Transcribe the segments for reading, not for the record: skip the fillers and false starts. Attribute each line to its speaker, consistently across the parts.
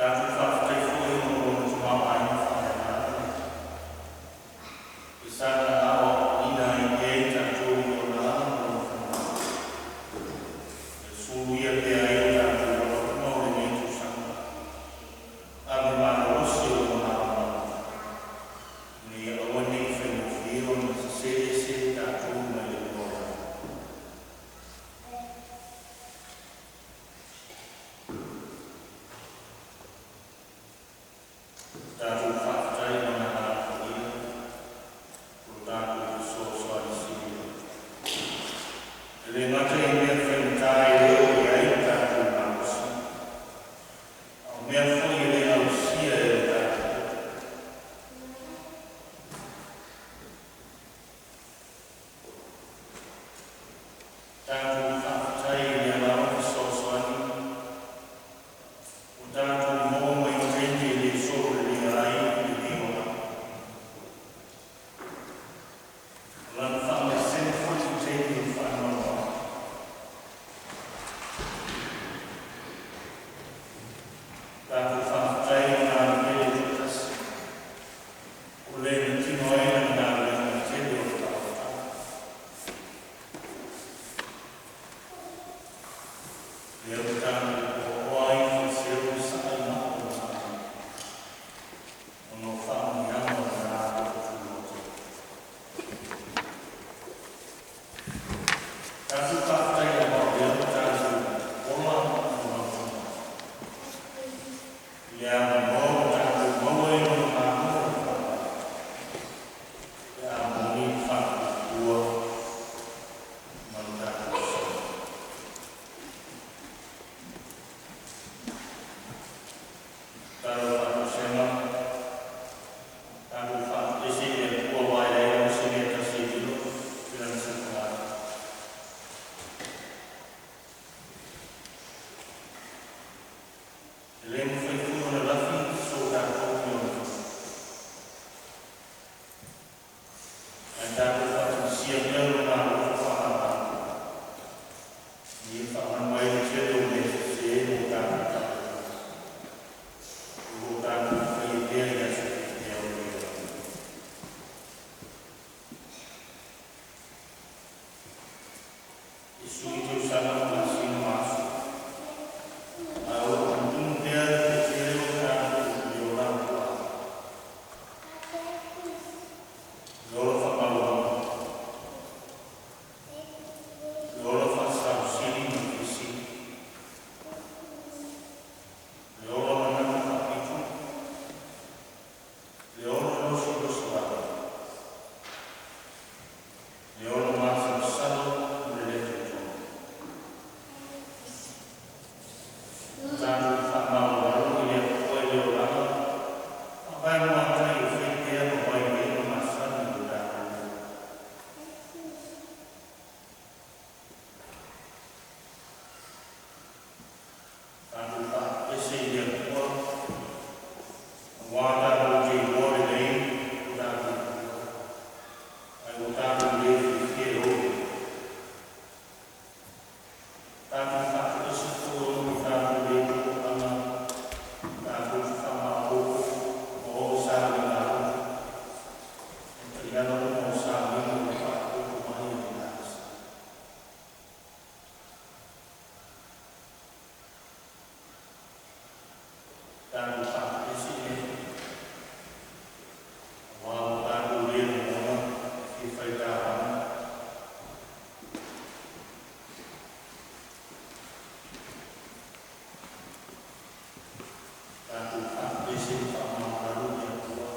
Speaker 1: Tatou faafetai foi ona o lona tamaoaiga faaleagaga i sa aoaoina ai pea i tatou i ona aga ma lona finagalo, e suluia pea ai o tatou ala uma o lenei tausaga a le malolosi o lona malamalama, ina ia aua ne i faigofie ona sesē ese tatou mai le lua o le. Tatou faafetai i Lona Agaga Paia o lo tatou fesoasoani sili ai. E le gata i mea faigata e le oo i ai lo tatou malosi, a o mea foi e le ausia e lo tatou poto. Tatou faafetai i lea lava fesoasoani ua tatou maua mai i taimi e le sololelei ai lenei olaga. O lana faamaisega foi i taimi o le faanoanoa. Tatou faafetai i Lona Alo pele toatasi, o Le na tino ai lana galuega tele o le faaolataga. Lea ua tatou oaoa ai i faleseu ma saga i maa o le mano, ona o faamanuiaga o Lona alofa tunoa tele. Tatou faafetai lava o lea ua tatou ola ma mautinoa i le avanoa ua tatou maua i Lona Malo o le faavavau, pe a moni le faatuatua ma lo tatou sala. Tatalo faatosega. Tatou faatoese i le Atua aua e leai lava se mea e tasi e lilo i lana silafaga. E le mafai foi ona lafi so tatou i ona fatu. Ae tatou faatagisia pea Lona alofa faamagalo, ina ia faamanu ai le tele o mea sese mo tatou tagata o lo o tatou faia pea i aso filifilia o lenei olaga. E sui tausaga ma masina ma aso, ae o lo o tumutumu pea le toatele o tatou i le olaga tuai, le ola faamaualaloa, le ola faasausili ma le fiasili, le ola manatu faapito, le ola losilosi vave, le ola masalosalo ma le lē tautoga. Tatou faamaualalo i le Atua i le olaga faavaemuatai o fai pea ma vaivaiga masani o tatou. Tatou faatoese i le Atua aua tatou te iloa lelei o tatou tulaga, ae ua tatou lē fiafia e o i ai. Tatou faatoese foi ona ua tatou lē totoaga tatou te faamaopoopo ma o i sauniga a lotu ma taiala uma o sauniga ua faaopoopo mai e le Ekalesia. Tatou faatoese aua ua tatou lē lagona le fia faitaoga. Tatou faatoese ma faamaualalo i le Atua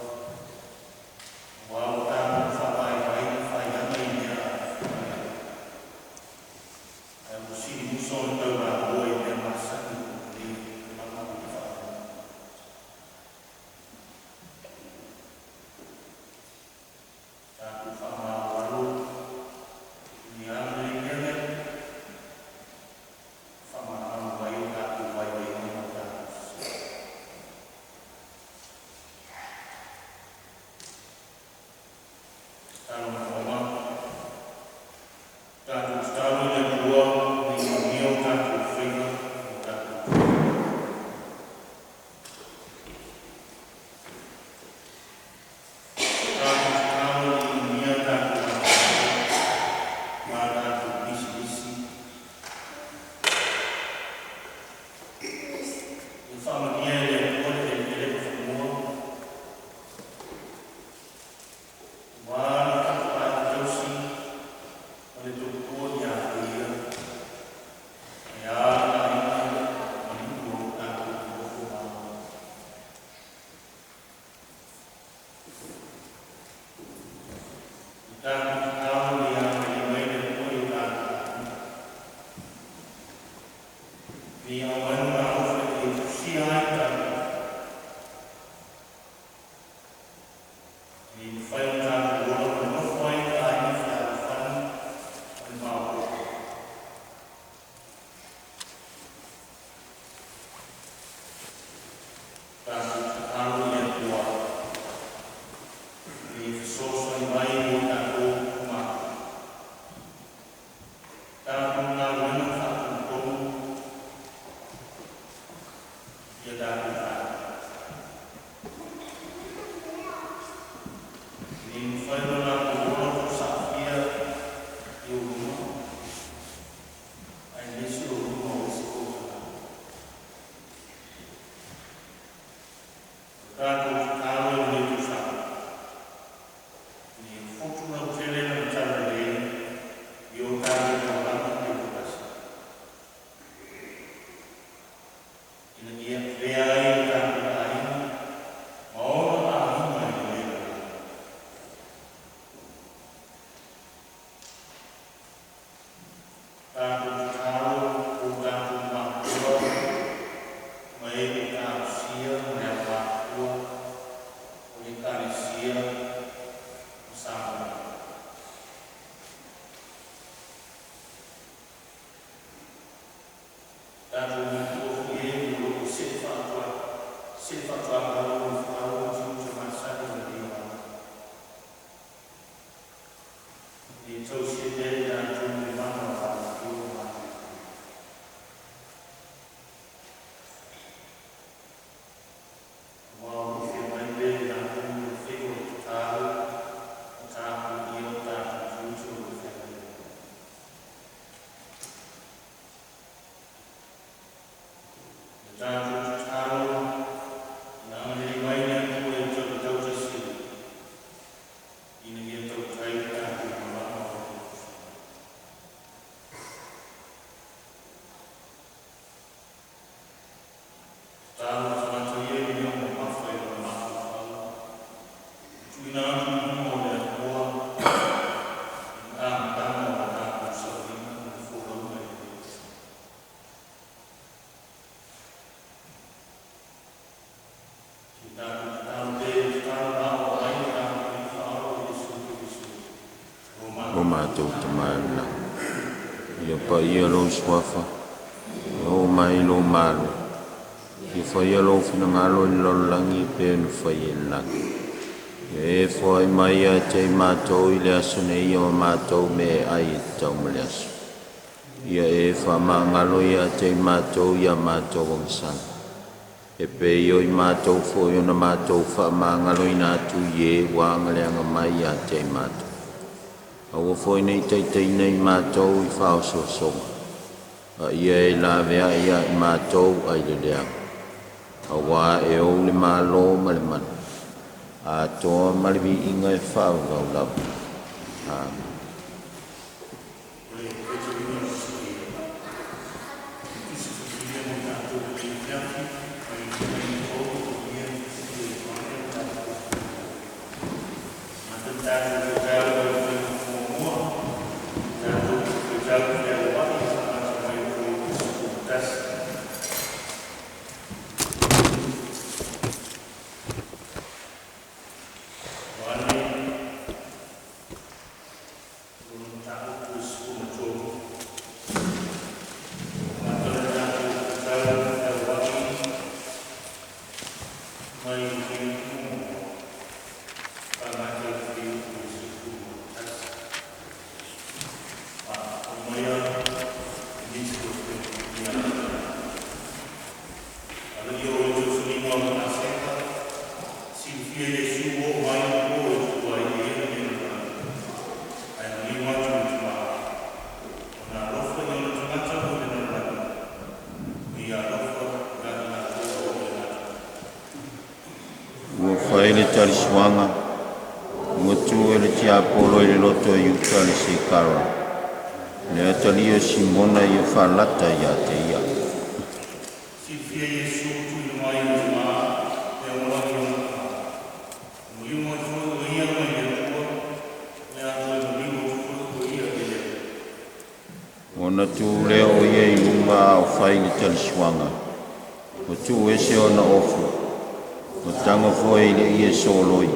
Speaker 1: aua ua tatou faavaivai na faiaga i mea ae ua sili musa ona taulamoa i mea masani o lenei olaga ua faavavau.
Speaker 2: O matou Tama i le lagi, ia paia lou suafa, ia oo mai lou Malo, ia faia lou finagalo i le lalolagi e pei ona faia i le lagi. Ia e foai mai ia te i matou i le aso nei o matou meaai e tatau ma le aso. Ia e faamagalo ia te i matou ia matou agasala, e pei o i matou foi ona matou faamagaloina atu i e ua agaleaga mai ia te i matou. Aua foi nei taitaiina i matou i faaosoosoga, a ia e laveai ia i matou ai le leaga. Auā e ou le Malo ma le mana, atoa ma le viiga e faavavau lava. Amen. Ua fai le talisuaga, ua tu e le tiapolo i le loto e Iuta le Sikara, le atalia o Simona ia faalata ia te ia.
Speaker 1: Silafia Iesu tuuina mai e le Tama le agalelei o lona Agaga. E maliu mai foi o Ia mai le Atua, o le a toe maliu atu foi o Ia i le Atua.
Speaker 2: Ona tu lea o ia i luga a o fai le talisuaga, ua tuuese ona ofu, ua tago foi i le ie soloi,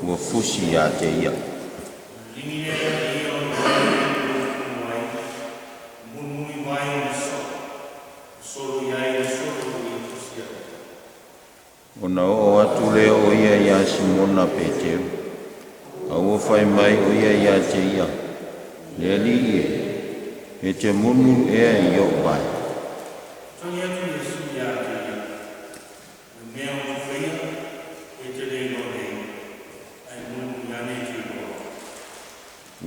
Speaker 2: ua fusi ia te ia. Ona oo atu lea o ia iā Simona Peteru, a ua fai mai o ia ia te ia, “Le Alii e, e te mulumulu ea i oʻu vae?”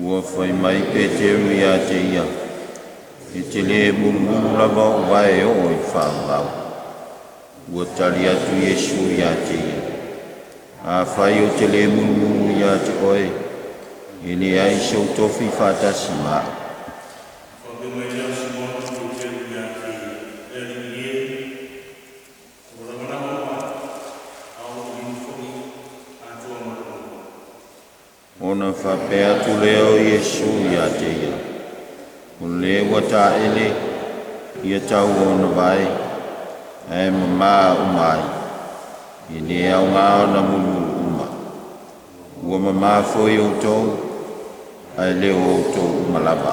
Speaker 2: Ua fai mai Peteru ia te ia, “E te lē mulumulu lava oʻu vae e oo i le faavavau.” Ua tali atu Iesu ia te ia, “Afai ou te lē mulumulu ia te oe, e leai sou tofi faatasi ma aʻu.” Ona faapea atu lea o Iesu ia te ia, “O lē ua taele, ia tau ona vae, ae mamā uma ai, e lē aogā ona mulumulu uma. Ua mamā foi outou, ae le o outou uma lava.”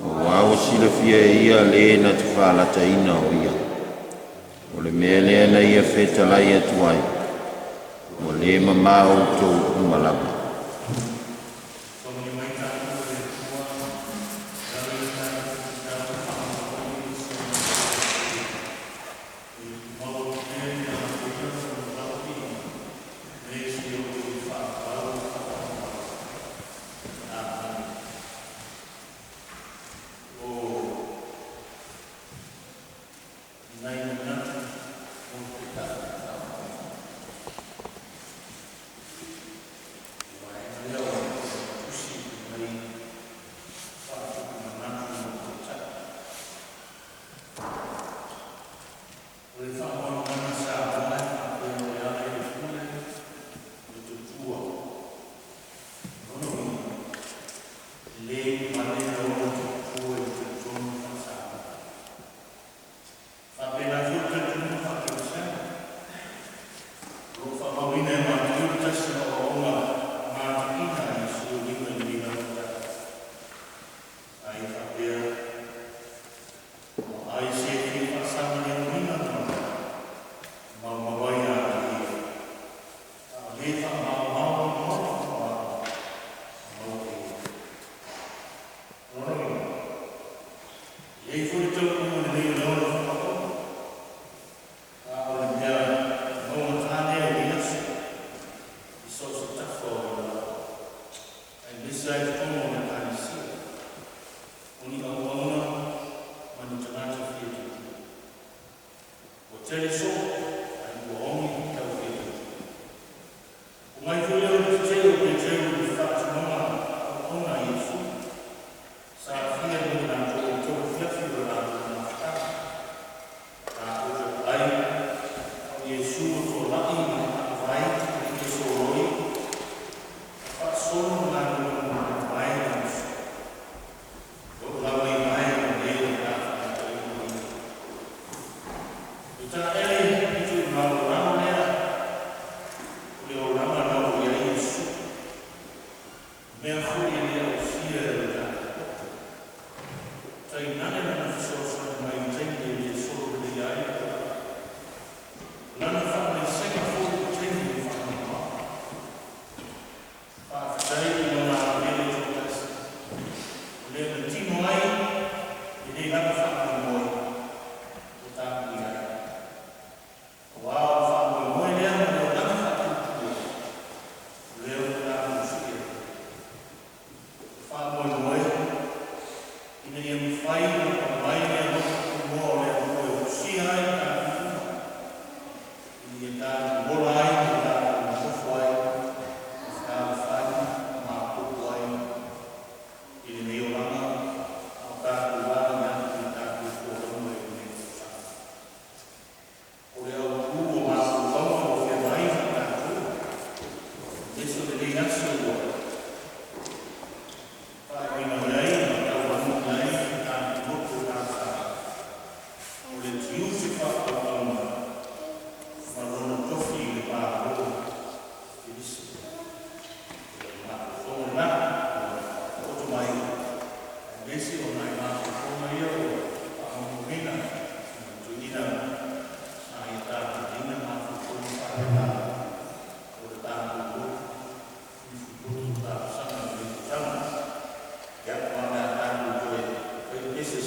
Speaker 2: Auā ua silafia e ia lē na te faalataina o ia. O le mea lea na ia fetalai atu ai, “Ua lē mamā outou uma lava.”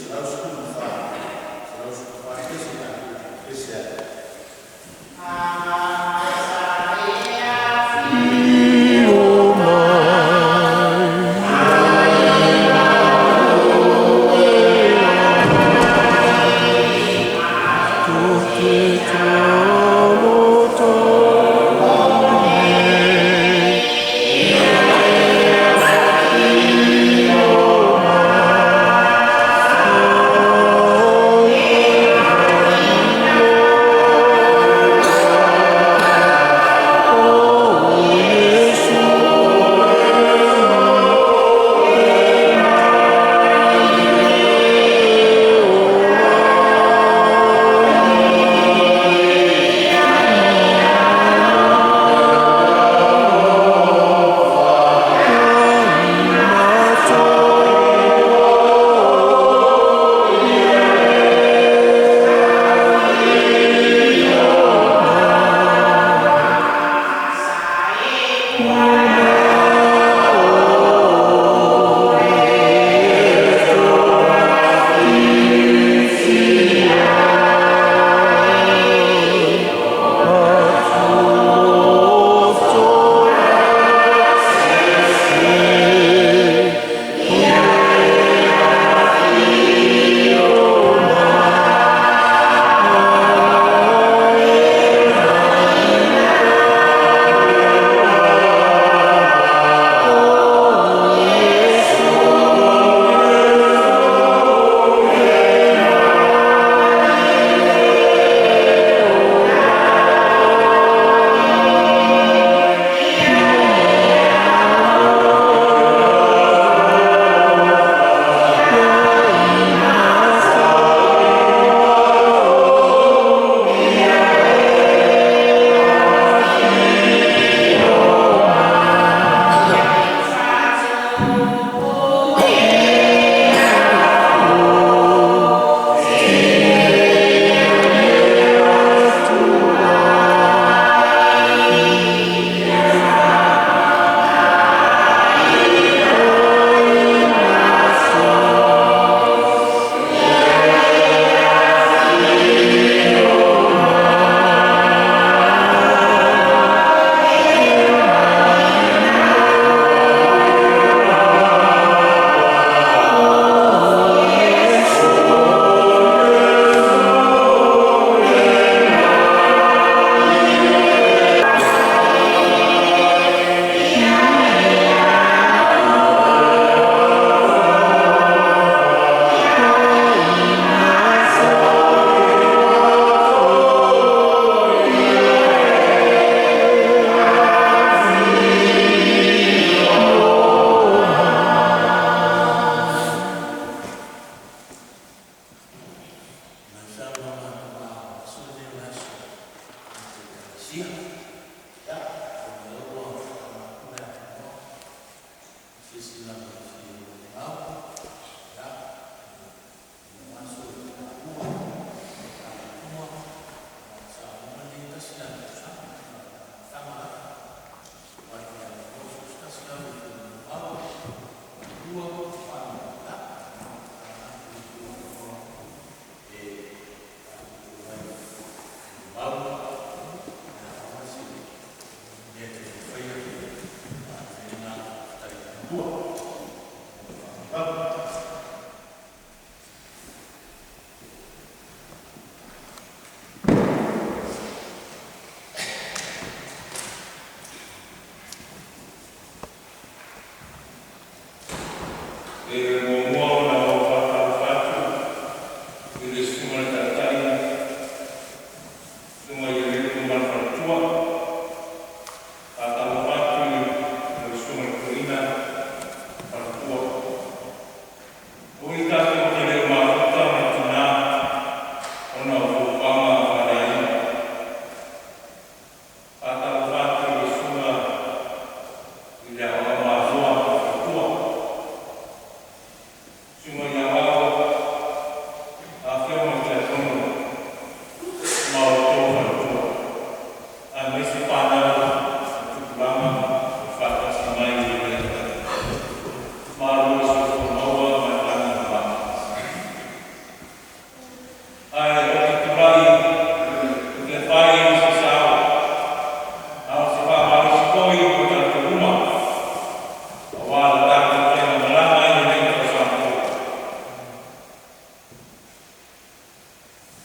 Speaker 1: 114.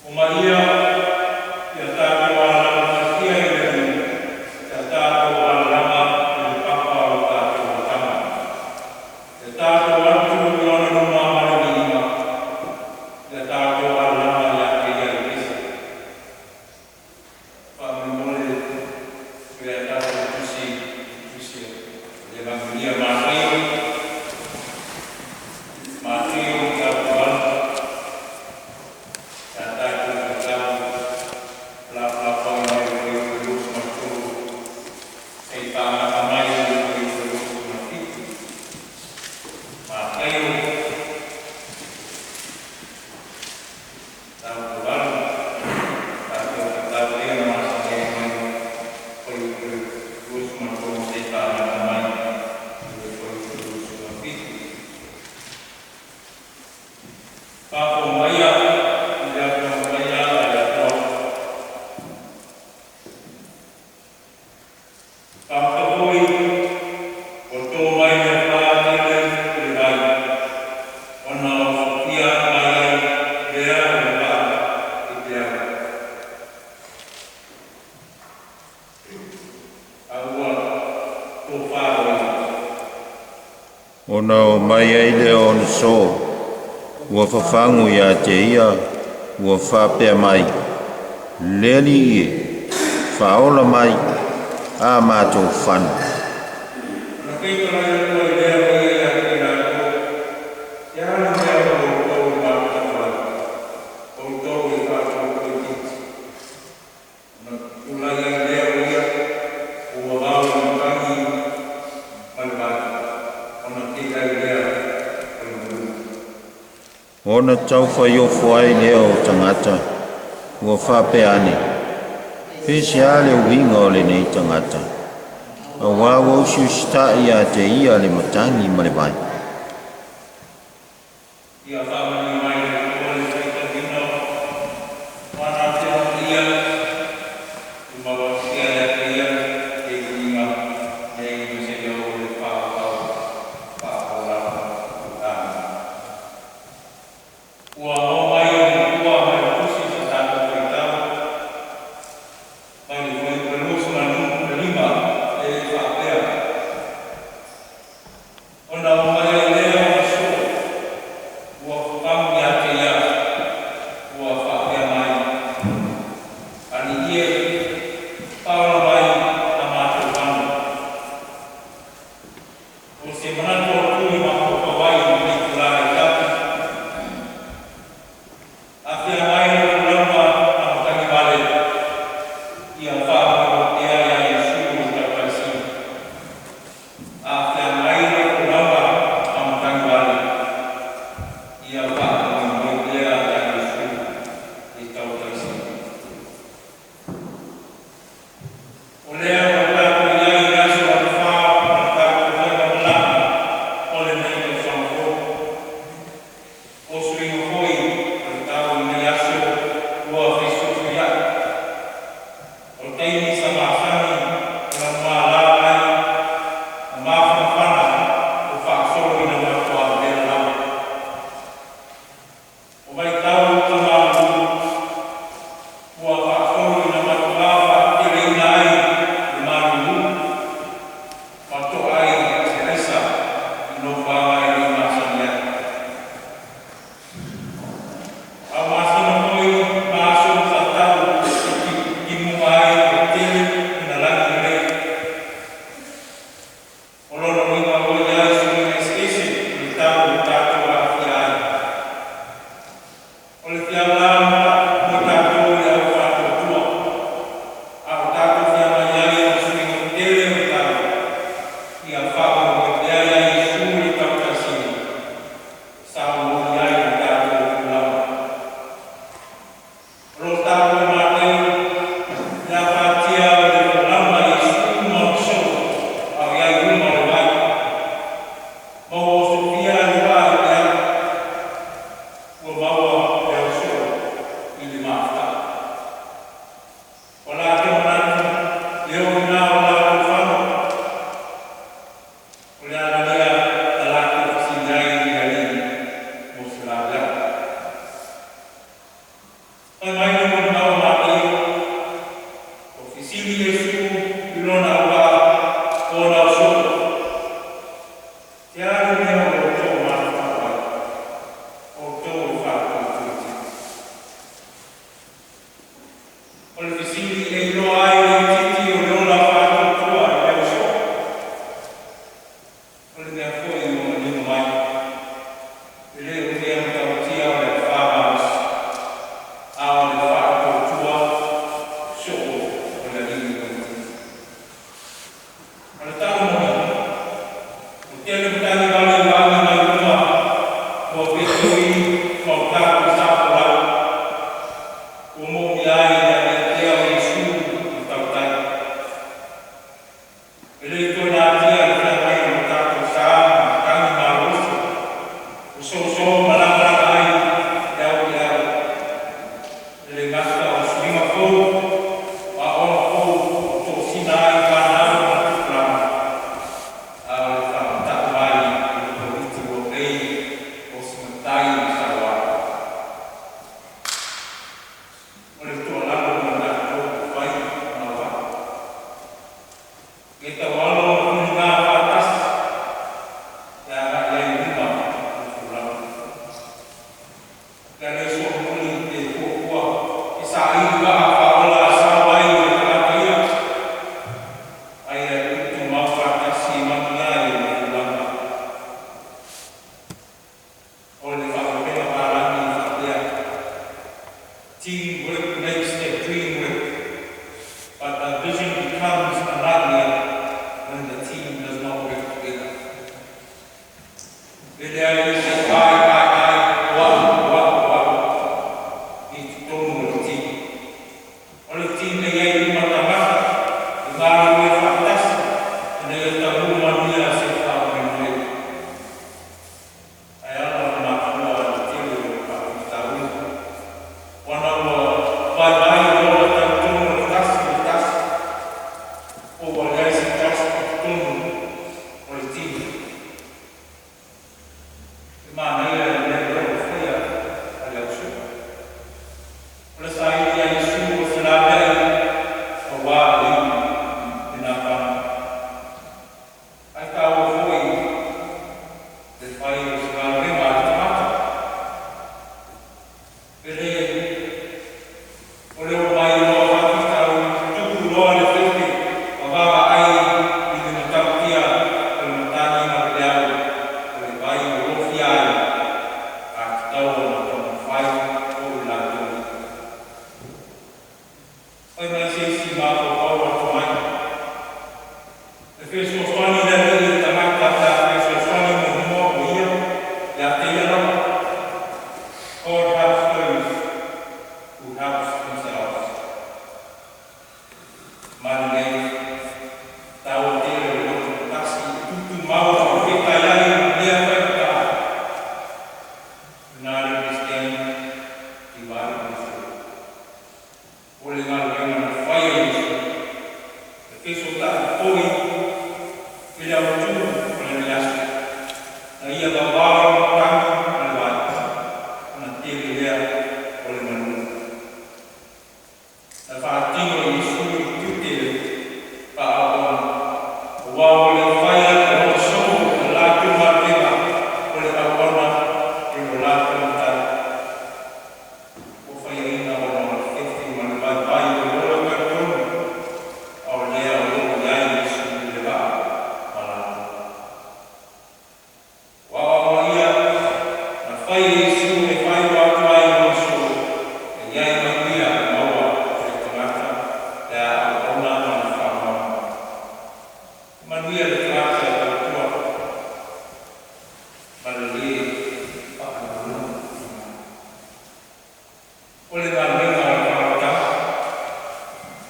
Speaker 1: O Maria, ia tatou alamatia i le Alii, ia tatou alalaga i le papa o le tatou amataga. Ia tatou atu i ona luma ma le viiga, ia tatou alalaga ia te ia i pese. Faamolemole o le a tatou tusi tusi o le Evagelia Mataio, Mataio mataupu 8, ia tatou faitau felafolafoai mai le fuaiupu 23 seia faaagata mai i le fuaiupu 27. Mataio mataupu 8, tatou faitau pea na masani ai mai fuaiupu 23 seia faaagata mai i le fuaiupu 27. Faafofoga maia i le Atua Paia a le Atua. Faapea foi ua to mai le afa tele i le vai, ona osofia mai ai lea o le vaa i te au. A ua tofa o ia.
Speaker 2: Ona oo mai ai lea o ona sō, ua fafagu ia te ia ua faapea mai, “Le Alii e, faaola mai a matou fanu.”
Speaker 1: Ona tautala atu ai lea o ia ia te i latou, “Se a le mea ua outou mafanafana ai, outou e faatuatua itiiti?” Ona tulai ai lea o ia, ua vavao i le matagi ma le vai, ona te'i ai lea o le malu.
Speaker 2: Ona taufaiofo ai lea o tagata, ua faapea ane, “Pe se a le uiga o lenei tagata, auā ua usiusita'i ia te ia le matagi ma le vai.”
Speaker 1: Ia faamanuia mai le Atua i le faitauina o ana Afioaga Paia, tumau atu pea ia te Ia le viiga i le agiga seia oo i le faavavau faavauvau. Amene. Ua aoao mai e le Matua mai le tusi sa tatou faitau mai le fuaiupu 25 e faapea, ona oo mai ai lea o ona sō ua fafagu ia te ia ua faapea mai, “Alii e, faaola mai a matou fanu.” O se manatu autu e mafaufau ai i lenei itula aitau, a feagai lau folauga ma matagi vale, ia faamoemoe pea ia Iesu le Tautaisini. A feagai lau folauga ma matagi vale, ia faamoemoe pea ia Iesu le Tautaisini. O lea ua tatou i ai i le aso lona fa o le tatou faigamalaga o lenei tausaga fou. O suiga foi o le tau i lenei aso ua fesuisuiai. O le taimi sa masani ona mala ai ma mafanafana ua faasolo ina matuā vevela lava. O vaitau o malulu ua faasolo ina matuā faateteleina ai le malulu ma to'a ai le aisa i nofoaga e le i masani ai. A o masina foi ma aso sa tau i timuga ai ua tele ina lagi lelei. O lona uiga ua i ai suiga eseese o le tau ua tatou aafia ai. O le feau la mo i tatou le au faatuatua, a o tatou feagai ai ma suiga tetele o le tau, ia faamoemoe pea ia Iesu le Tautaisini, saomoli ai le tatou folauga. O lo o taua e Mataio le afatia o le folauga a Iesu ma ona sō a o i ai i luga o le vai, ma ua osofia e le vaa i peau. Ua maua e au sō. Fai mai le molimau a Matia, Ua fesili Iesu i lona auvaa o ona ausoo, Te a le mea o lo outou matatau ai, outou e faatuatuatia? O le fesili e iloa ai le itiiti o le ola faatuatua i le ausoo. O le mea foi ua manino mai, e le o mea matautia o le aofā malosi, a o le faatuatua soo o le alii itiiti. O le tala moni, ua tele matagi vale ua agi mai luma ua petui ma o tatou safolau, ua moomia ai le avea pea o Iesu ma tautai. E le toe natia le feagai ma lo tatou sa ma matagi malolosi, ua soso ma lagalaga ai le au i au. E le gata o suiga fou ma aoaoga fou ua tosina ai fanau ma tupulaga, a o le faamata'u mai o le Koviti ua pei o se matai sauā. O le tuualalo mo i latou ua fai ma auvaa, ia taualo ma tuliga faatasi e agai ai i luma le folauga. O le a le solomuli pe fuafua e saili vaa faaola e sao ai le tagata ia, a ia tuutumau faatasi e manuia ai le folauga. O le faalupega palagi e faapea, "Teamwork makes the dream work, but a vision becomes a nightmare when the team does not work together." E leai se ai, ai, ai, o au, o au, o au, i totonu o le team. O le team e i ai uma tagata, e galulue faatasi, ina ia taunuu manuia se faamoemoe. Ae ala ona mafua le tele o faafitauli, ona ua vaivai le ola talitonu o le tasi i le tasi, po ua leai se trust i totonu o le team. E manaia le mea lea ua faia a le ausoo. O le saili a Iesu o se laveai auā le iu lena fana. Ae taua foi le fai o se galuega a le tagata. E le o le omai loa faafitauli tupu loa le fefe ma vaavaai i le matautia o le matagi ma le peau o le vai ua lofia ai, a tatau ona taumafai foi latou ia. Fai mai se isi mafaufau atamai, e fesoasoani le Alii i le tagata pe a fesoasoani muamua o ia ia te ia lava. God helps those who helps themselves. Malelei, taua tele le loto tasi e tutumau ma fetai ai lea faigata. Do not understand divided we fall. O le galuega na faia e Iesu, e fesota'i foi i le autū o lenei aso. Na ia vavao matagi ma le vai, ona tele lea o le manuia. Na faatino e Iesu le tiute faaauauna, auā ua le faia e ona soo le latou galuega o le auauna i lo latou Matai. Ua faiaina ona o le fefe ma le vaivai o le ola talitonu, a o lea o loo i ai Iesu i le vaa ma latou. O aoaoga ia na fai e Iesu e faailoa atu ai i ona soo, e i ai manuia e maua e le tagata pe a auauna ma le faamoemoe. E manuia le tagata e tautua ma le lē faalogologo. O le galuega o le faaolataga,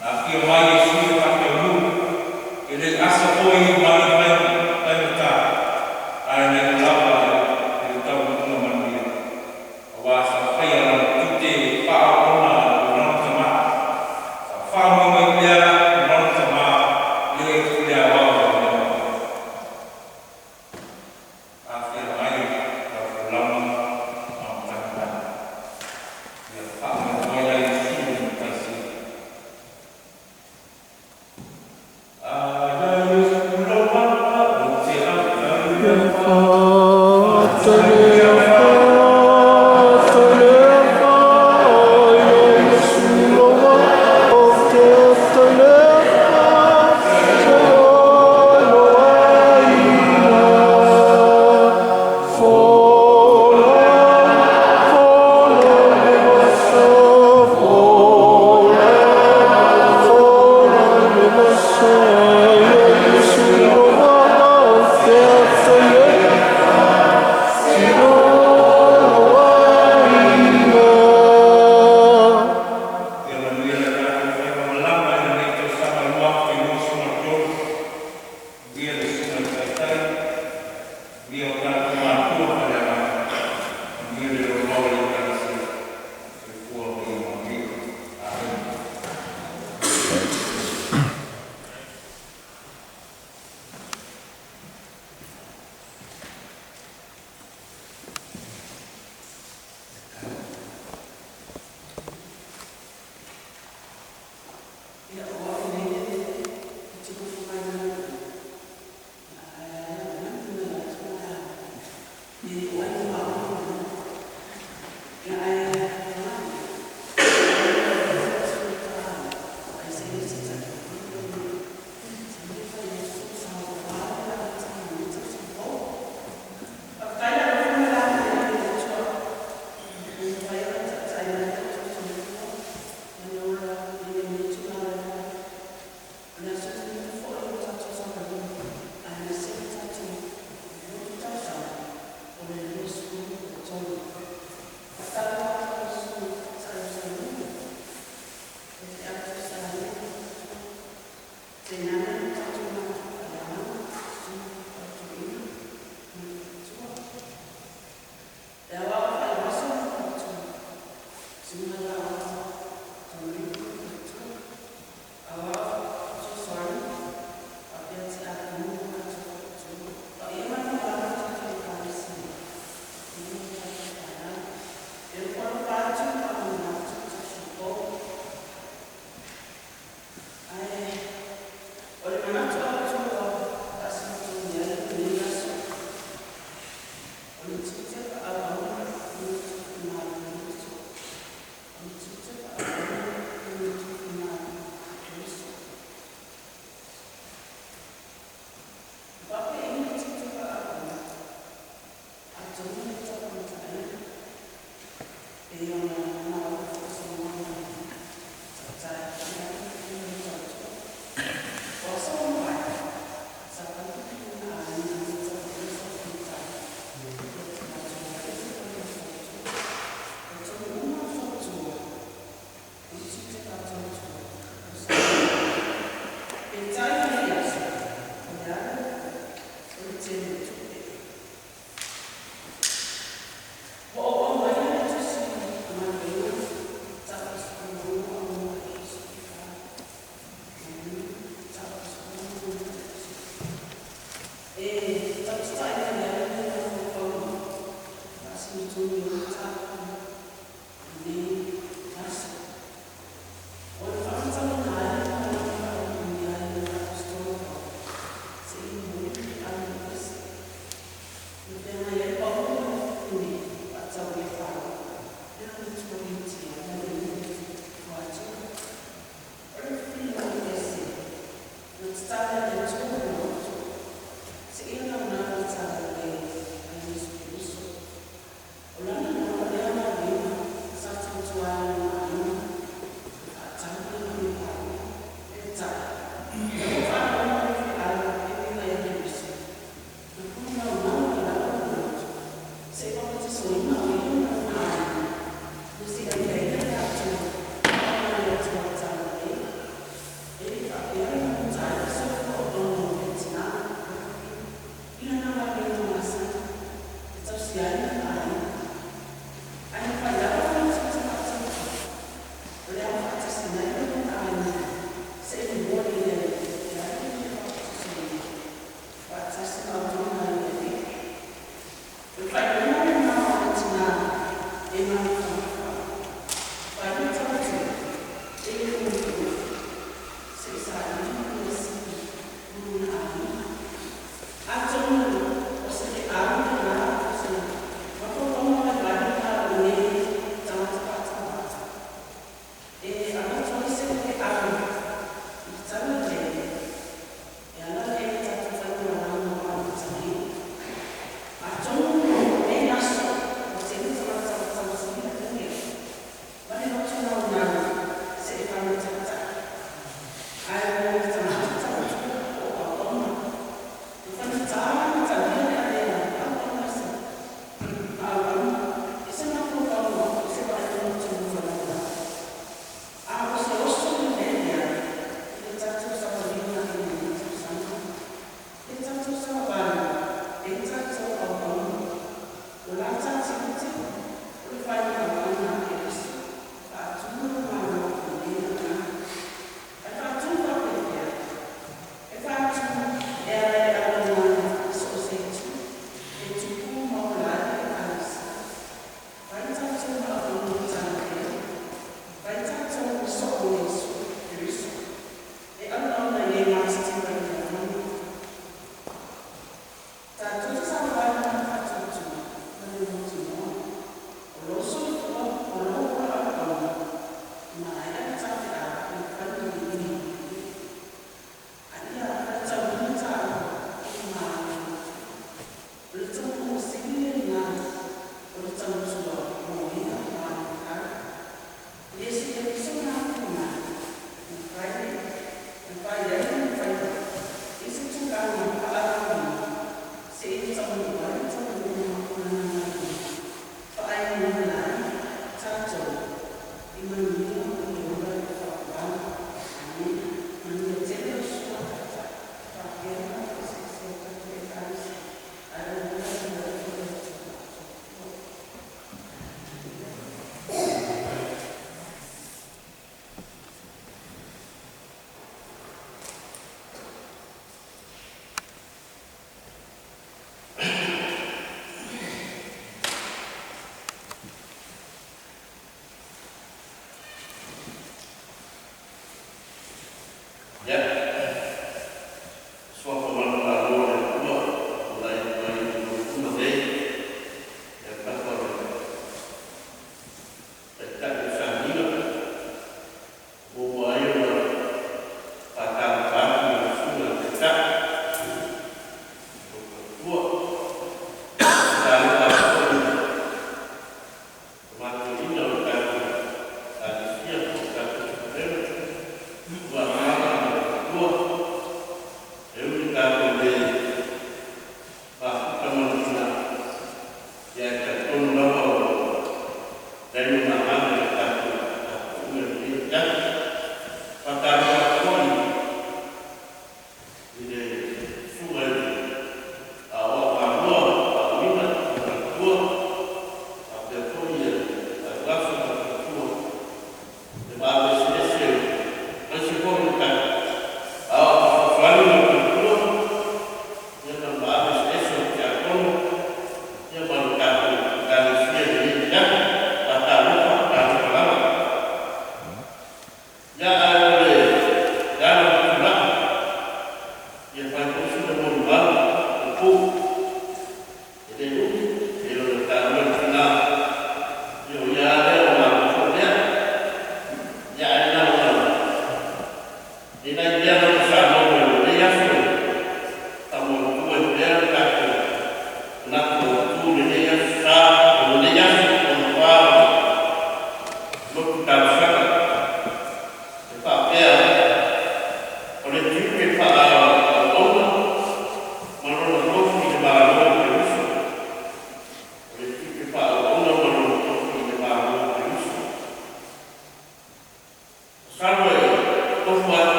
Speaker 1: na afio mai Iesu e faataunuu, e le asa foi ma ni faigata, ae na iu lava i le taunuuga manuia. Auā sa faia lana tiute faaauauna i lona Tamā. Sa faamoemoe pea i lona Tamā le i le aoao o mea uma. Afea mai lau folauga ma matagi mai. Ia faamoemoe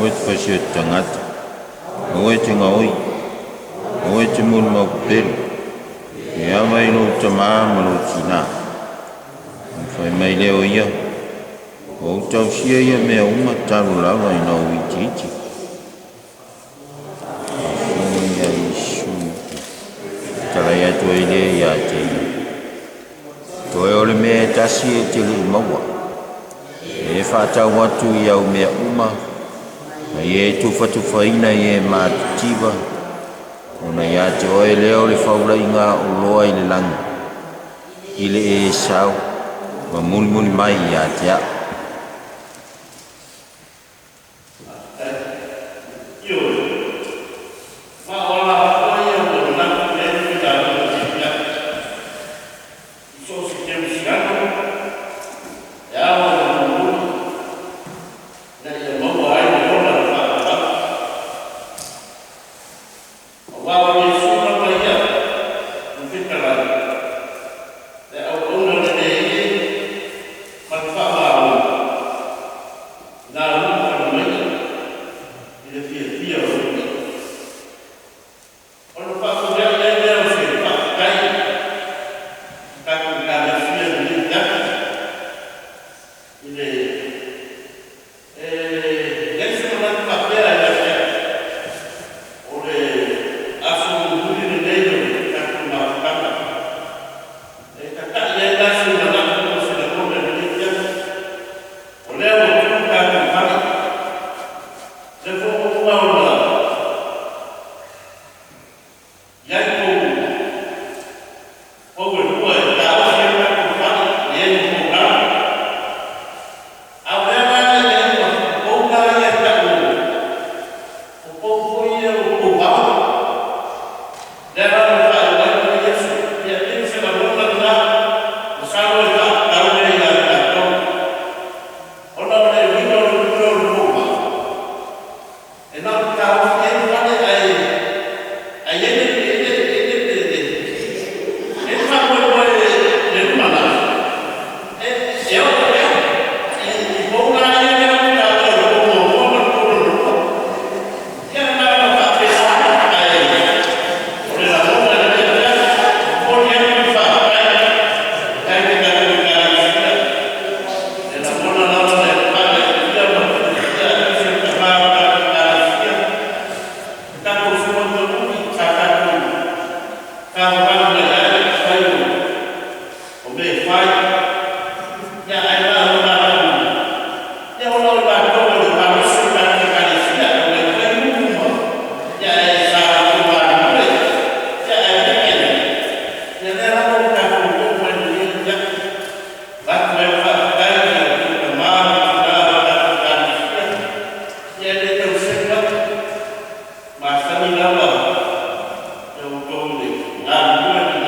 Speaker 2: Aua e te faisia i te tagata, aua e te gaoi, aua e te molimau pepelo, e ava i lou tamā ma lou tinā. Ona fai mai lea o ia, Ua ou tausia ia mea uma talu lava ina ou itiiti. Faafofoga ia Iesu, talai atu ai lea ia te ia. tasi e te le'i maua, e faatau atu i au mea uma, ma e tufatufaina i e matitiva, ona iā te oe lea o le faulaiga oloa i le lagi, i le e sau ma mulimuli mai iā te a'u.
Speaker 1: Ma o ala foi ia ua manatu i ai le faigaluega si'ia'i i so o se kerisiano e ao ona mulimuli ina ia maua ai le ola le faavavau. Auā o Iesu lava ia ma fetalai le auauna lelei e ma le faamaoni na ulufale maia i le fiafia o le Alii. Ona faafofoga ai lea o se faafetai tatou Ekalesia i lenei afiafi i le e leai se manatu faapea ia te a'u o le aso mulimuli lenei o le tatou mafutaga e tata'i ai la se manatu ma se lagona i lenei afiafi. O lea ua tu tatou fale, lea foi ua uma ona i ai pou pou e lua e taofi ai tatou fale e ai ma poulalo. A o lea la e i ai pou la ia e ta'u o pou foi ia o pou ao lea la ua faailoa ai mai Iesu. Ia pei o se lagona lena, masalo e faatatau lea ia tatou, ona o le uiga o le pule o le pouvao e na o le taofi ai le fale ae ae iai le le le le le faamoemoe le lumanai e oo i ai i pou la ia lea ou te taua o le pou muamua ma le pou lona lua. Ia na ona faapena, ae o le lagona i lenei afiafi, momoli atu le faafetai ai le tatou Ekalesia e lagona lava le faagaeetia ma le fiafia aemaise le tama o le tatou Ekalesia, le tatou Sulamanauli sa tatou faavavau mai ai le fai o mea e fai. Ia ae na ona matou ia ona o i latou o le malosi o le tatou Ekalesia o le fai upu ma ia ae sa latou galulue. Ia ae peitai ane, ia lea lava ua tatou oo mai lenei afiafi, avatu ai le faafetai i a outou tama ma tinā o le tatou Ekalesia. Ia e le tau selu atu, masani lava ia outou i le galulue.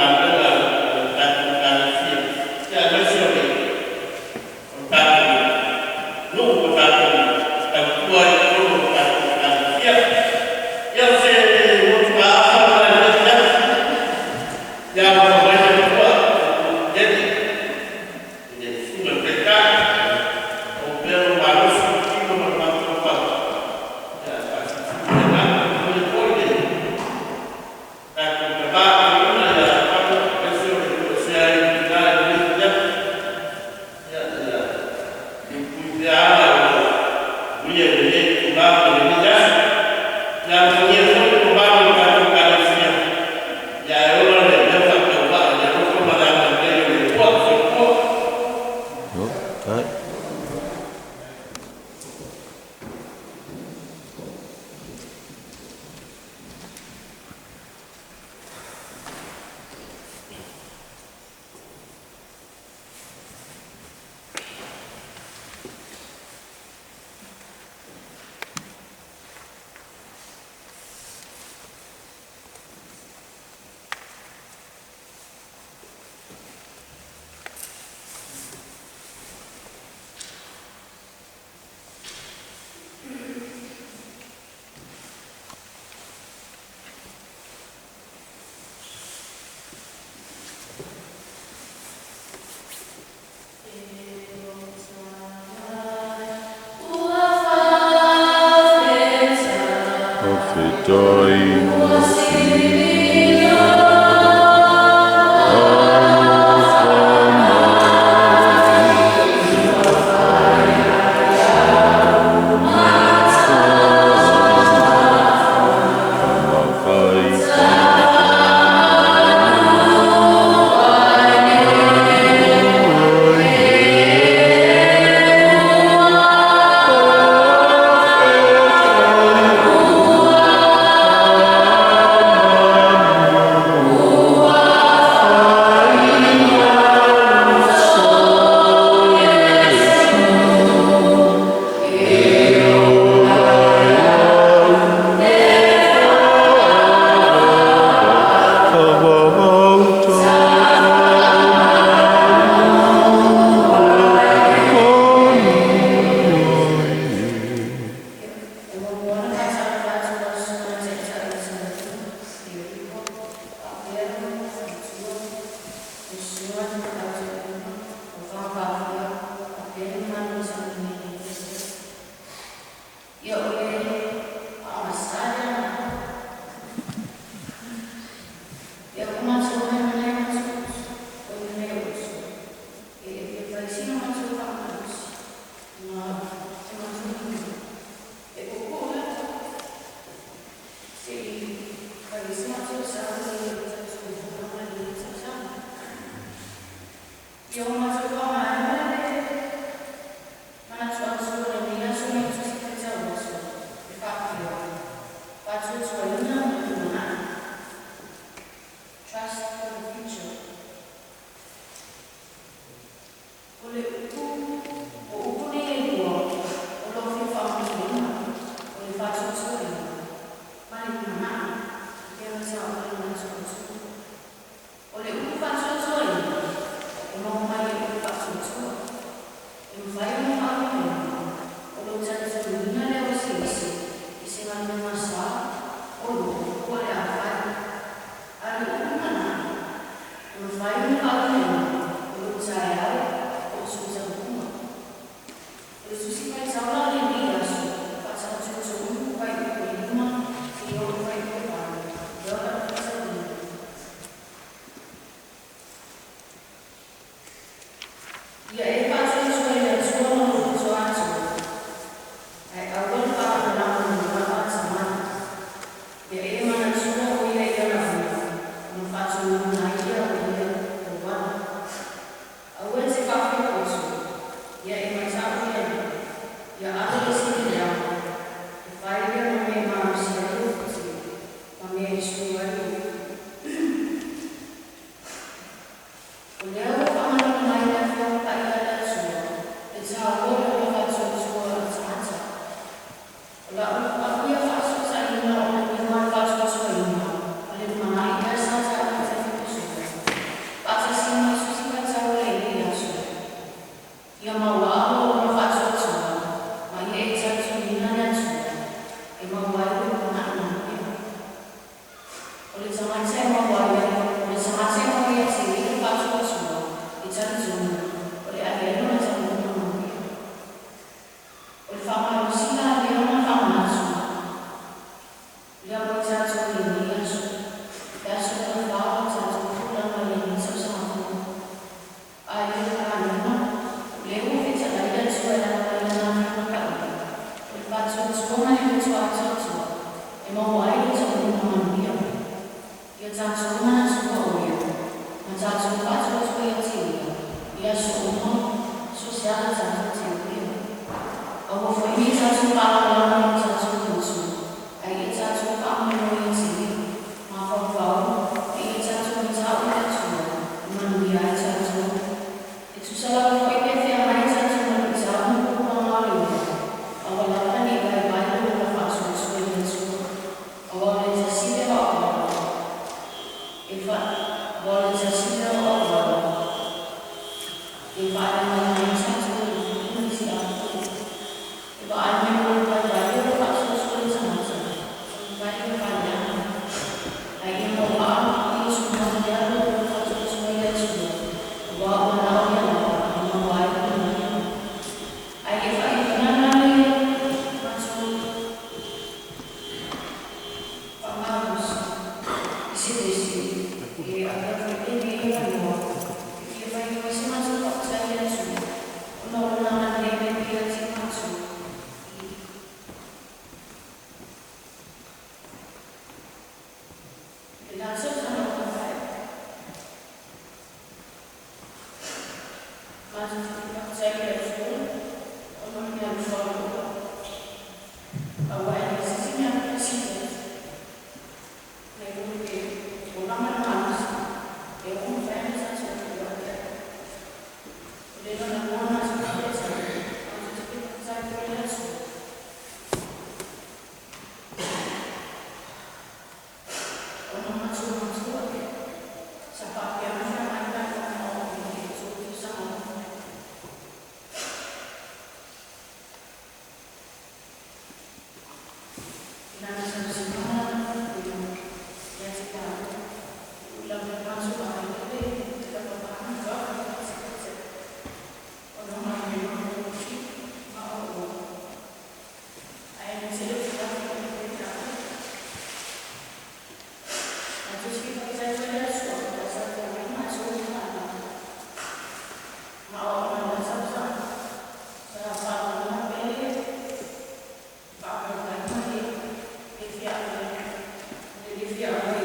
Speaker 3: Trust for the future. O le upu, o upu nei e lua, o lo fia faamatalaina, o le faatuatuaina, ma le lumanai, e pei ona taua le manatuantu. O le upu faatuatuaina, e maua mai i le upu faatuatua. E mafai ona faauigaina, o lou talitonuina lea o se isi i se galuega sa, o lo, po o le a fai. A o le upu lumanai, e mafai ona faauigaina, o lou taeao po o sou taunuuga. O le Tusi Faitau la o lenei aso, e faataotootooina fuaiupu e 5 seia oo i le fuaiupu e 8, lea o le a ou faitauina. Ia e faatuatua i le Atua ma lou loto atoa, ae aua le faalagolago i lou lava atamai. Ia e manatua o ia i ana faiva, ona faatonuina ai lea o ia ou ala. Aua e te faafuipoto, ia e matau i ale, ia alo ese i le leaga, e fai lea ma mea e malosi ai lou tino, ma mea e sulu ai lou O lea ua faamanino mai le Afioaga Paia a le Atua, le taua o le ola faatuatua o le tagata. O lau au ia faasootaiga o le uiga o le faatuatuaina ma le lumanai lea sa taua i taimi ua sola, faatasi ai ma le Tusi Faitau o lenei aso. Ia mauaa lou ola faatuatua ma ia e talitonuina le Atua e maua ai lou lumanai manuia. O le tagata e maua ai, o le tagata e maua ia te ia le faatuatua, e talitonu o le a i ai lona taunuuga manuia. O le faamalosi la lea ma le faamanatu lea mo i tatou i lenei aso, le aso lona fa o le tatou folauga i lenei tausaga fou. A ia le Palemena, o lea ua fetalai le Atua e ala mai i Lana Afioga Paia, o le faatuatua ma le loto atoatoa e maua ai le taunuuga manuia. Ia tatou manatua o Ia, ma tatou faatuatua ia te Ia i aso uma, so o se ala tatou te uia. Aua foi ne i tatou faalagolago i o tatou loto, ae ia tatou faamoemoe ia te Ia, mafaufau, ma ia tatou matau i le Atua e manuia ai tatou. E tusa lava foi pe feagai tatou ma luitau ma puapuaga o le ola, aua lava ne i vaivai lou ola faatuatua i le Atua. Aua o le tasi lea o auala e fa, aua o le tasi lea o auala e faaleagaina ai tatou e le fili ma le tiafono. E vaai mai loa i le vaivai o le faatuatua i le tagata, e mafai ona faaleaga. Ae ia mauaa ma ia tulaga lea lou ola faatuatua i le Atua, aua o manao ia lava e maua ai le manuia. Ae le faaiuina la le matou faamalosi i se tusi e avea foi lenei avanoa e fia faia ai se matou faafetai i le Atua ona o lona agalelei mai pea ia te matou i le la tausaga ua mavae. Matou te fia faafetai i le Atua ona o le meaalofa alofa, aua e leai se isi mea faasili atu nai lo le ola ma le malosi e ono mafai ona tatou feoai ai. O le lona lua o matou faafetai, matou te fia faafetai foi i le Atua ona o matou matua sa faapea ona feagai ma le faamai i le 3 tausaga ua mavae. I lana tausiga ma lana puipuiga ia te taua, e ui lava ina matou vaai le lavapapale ona o galuega matagofie ma aoaoga, ae na te le o feaveai foi tatou. Matou te fia faafetai foi i le Atua aua sa feagai matou ma fanau ma aoaoga i la tausaga sa faalogologo pea le faavaivai ma le le fia le le fia auai.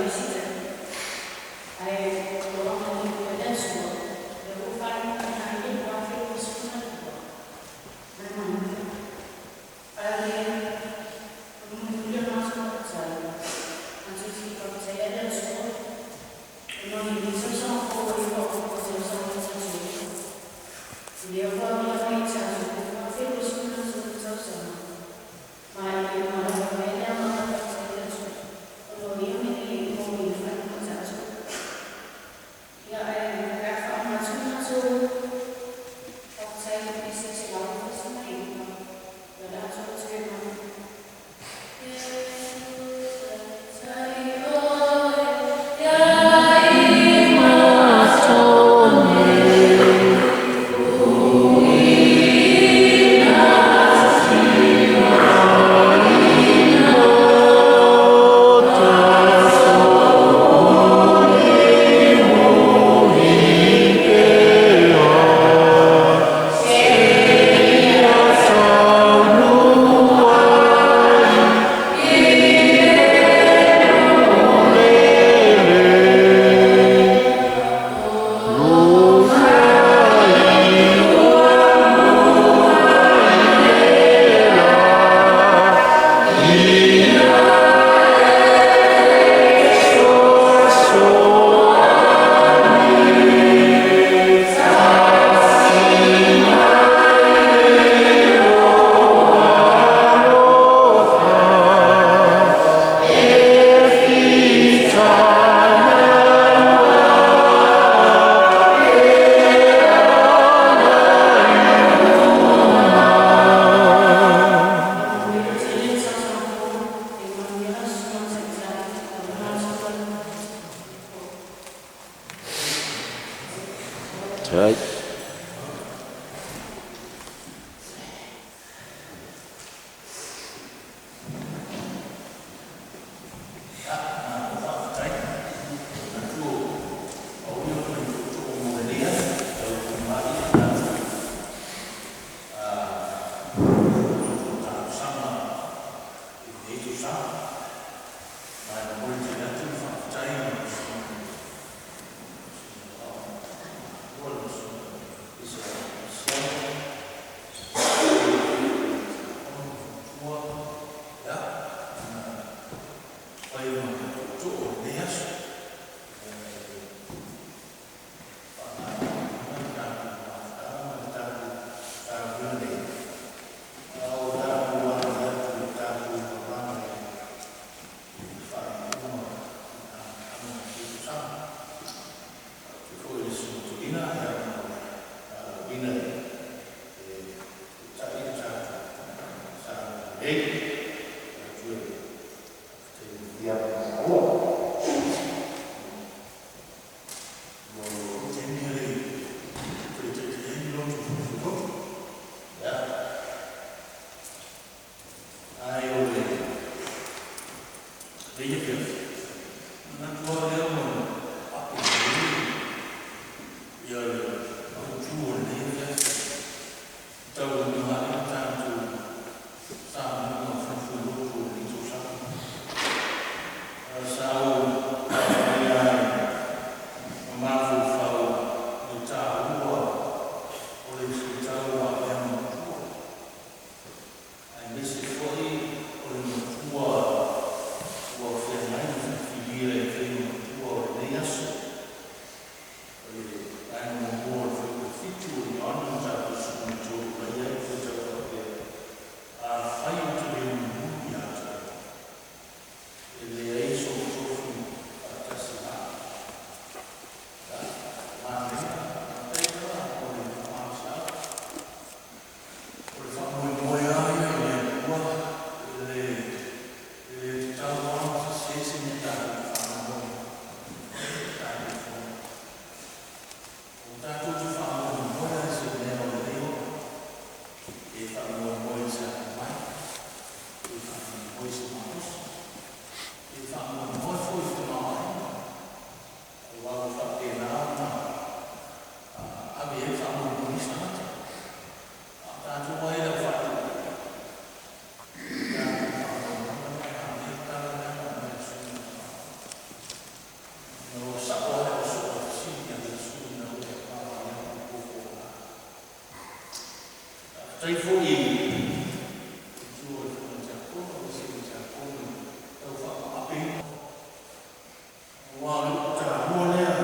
Speaker 1: Wa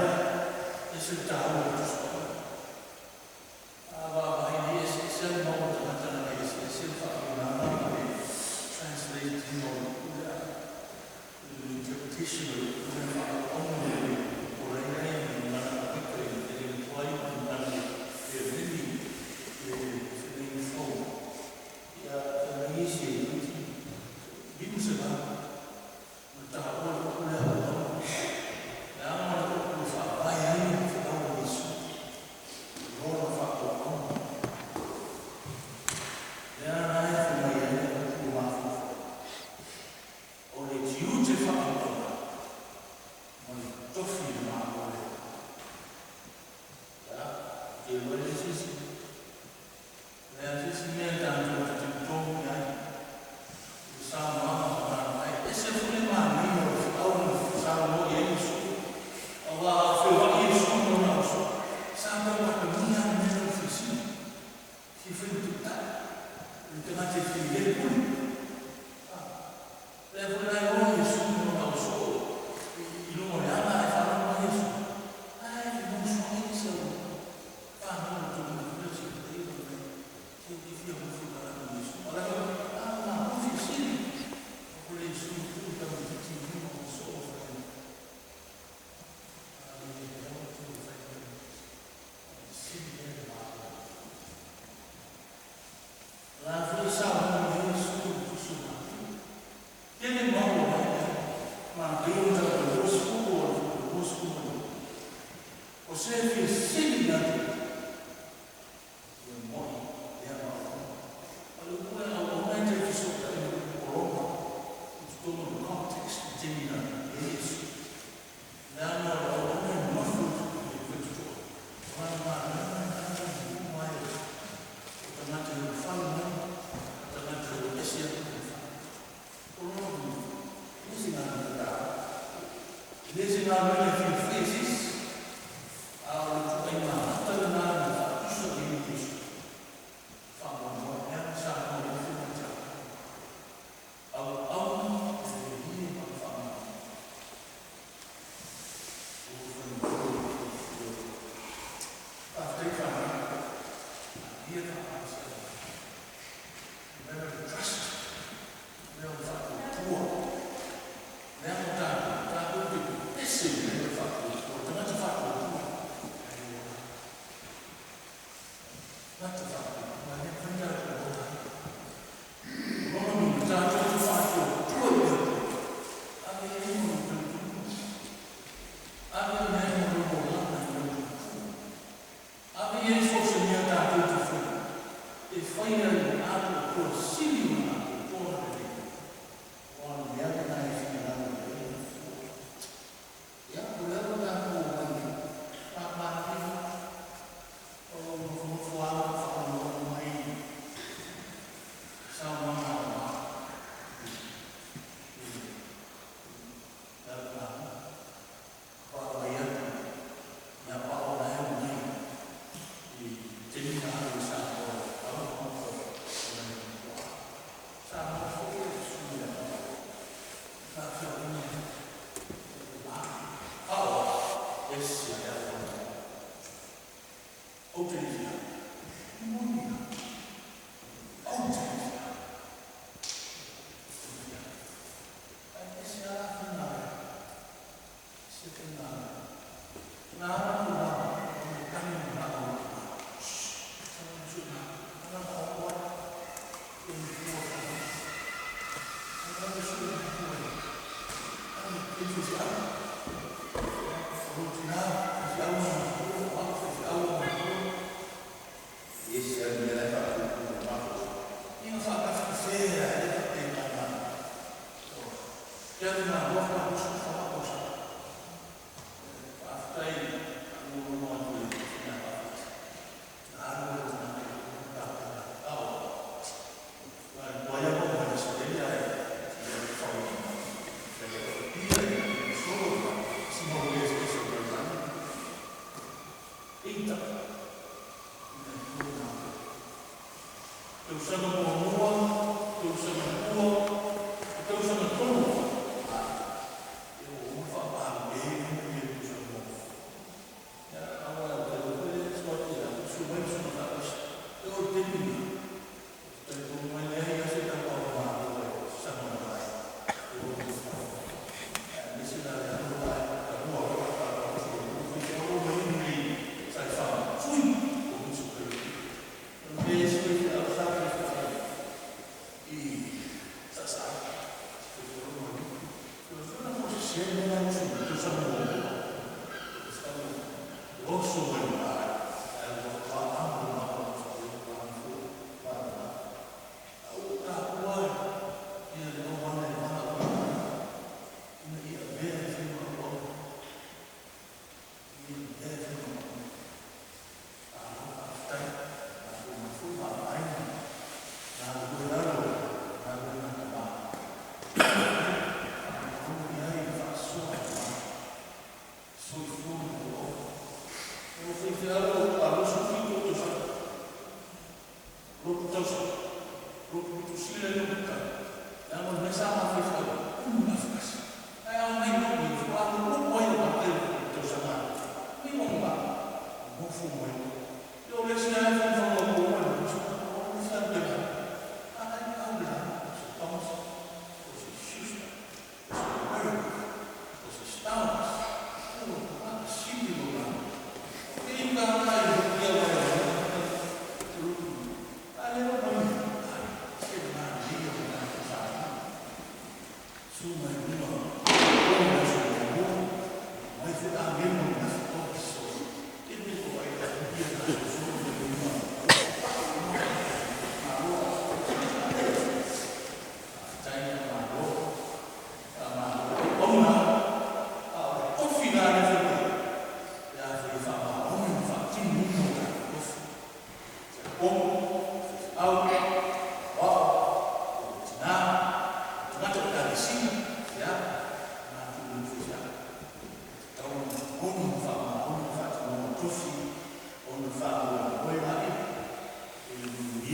Speaker 1: After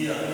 Speaker 2: O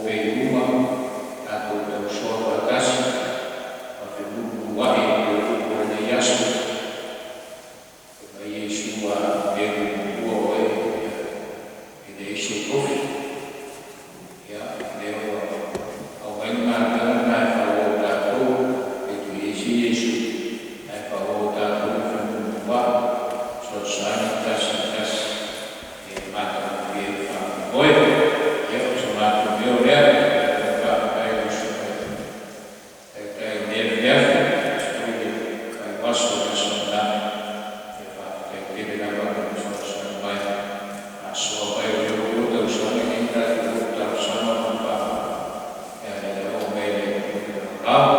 Speaker 4: Ope uma, tatou tausoa faatasi ma femuumua'i i le upu o lenei aso. Fai mai Iesu, A melu muamua oe, ia, e leai sou tofi. Ia, o lea ua aumai le galuega lena e faaauau e tatou, e toe i ai se Iesu, ae faaauau e tatou le femuumua'i, fesoasoani tasi i tasi, ia e matagofie ai le faamoemoe. Ia, o se matou leo lea, malo faafetai i lau Susuga i le Taitai i lenei afiafi, aemaise foi le faiuaso i le aso ananafi. Ia faafetai tele lava mo le fesoasoani mai, faasoa mai, o lea foi ua tausaga e lenei na tatou oo talosaga ma le faamai, a o lea lava ua aumai e le Atua le laolao.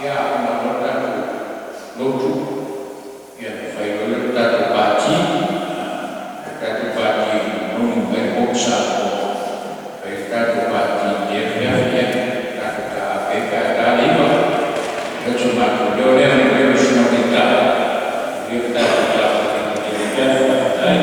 Speaker 4: Ia a uma loa le tatou lotu, ia ona fai loa lea o le tatou pati, le tatou pati e nononi mai le Hope Samoa, fai le tatou pati i lenei afiafi, ia tatou taape ai pe a ta le 9. Ia o si o matou leo lea, manuia lau Susuga i le Taitai, manuia le tatou tapuaiga i lenei afiafi. Faafetai.